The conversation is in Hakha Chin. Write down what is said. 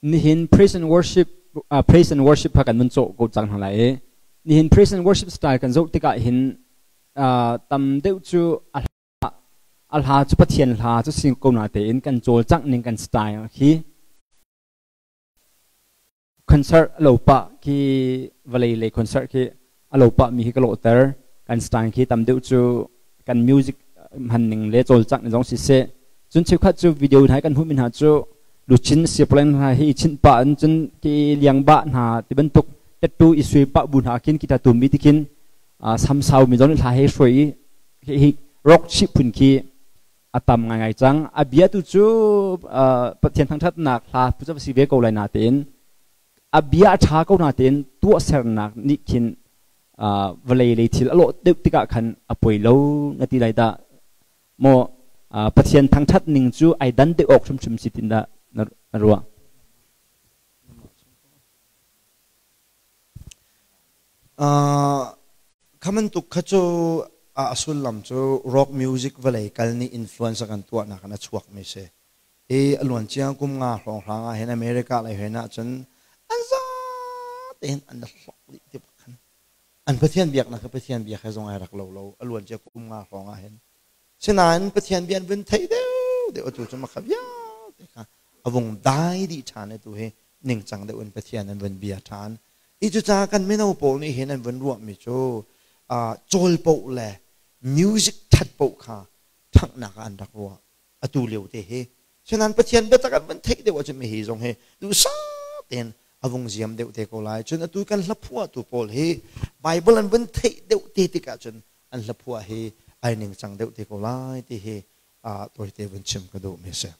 Nihin praise and worship praise and worship kha kan vun cawh ko cang hna lai i nihin praise and worship style kan zoh tikah hin tam deuh cu a hla a hla cu Pathian hla cu si ko na tein kan cawlcangh ning kan style khi concert a lo pah khi vawlei lei concert khi a lo pah mi hi ka lawhter. Kan style khi tam deuh cu kan music hman ning le cawlcangh ning zong siseh, cun cheukhat cu video hna kan hmuhmi hna cu luchin siaplen hna hi i chinh pah in, cun ki liang bah hna ti bantuk tattoo i sui pah bu hna khin kita tum i tikhin samsau mi zong hla he hruai i hi rock chih phun khi a tam ngaingai cang. A bia tu cu Pathian thangṭhatnak hla pu si ve ko lai na tein a bia a ṭha ko na tein tuahsernak nih khin vawlei lei thil a lawh deuh tikah khan a poi lo na ti lai dah maw? Pathian thangṭhat ning cu ai dan deuh awk hrimhrim si tin dah na ruah? Kha bantuk kha cu a sullam cu rock music vawlei kal nih influence a kan tuahnak in a chuakmi si. Hi a luancia kum nga hrawnghrang ah hin America lei hen ahcun an za tein an hlok dih ti bak khan an Pathian biaknak kha Pathian biak he zong ai rak lo lo a luancia kum nga hrawng ah hin. Sinain Pathian bia an vun theih deuh deuh, atu cu makha vialte kha a vung dai dih ṭhan. Atu hi ningcang deuh in Pathian an vun bia ṭhan i cucaah kan mino pawl nih hin an vun ruahmi cu cawl paoh le music ṭhat paoh kha ṭhanghnak ah an rak ruah atu lio te hi. Sinain Pathian biatak an vun theih deuh ahcun mi hi zong hi duhsah tein a vung ziam deuh te ko lai. Cun atu kan hlaphuahtu pawl hi Bible an vun theih deuh te tikah cun an hlaphuah hi ai ningcang deuh te ko lai ti hi tawite vun chim ka duh mi si.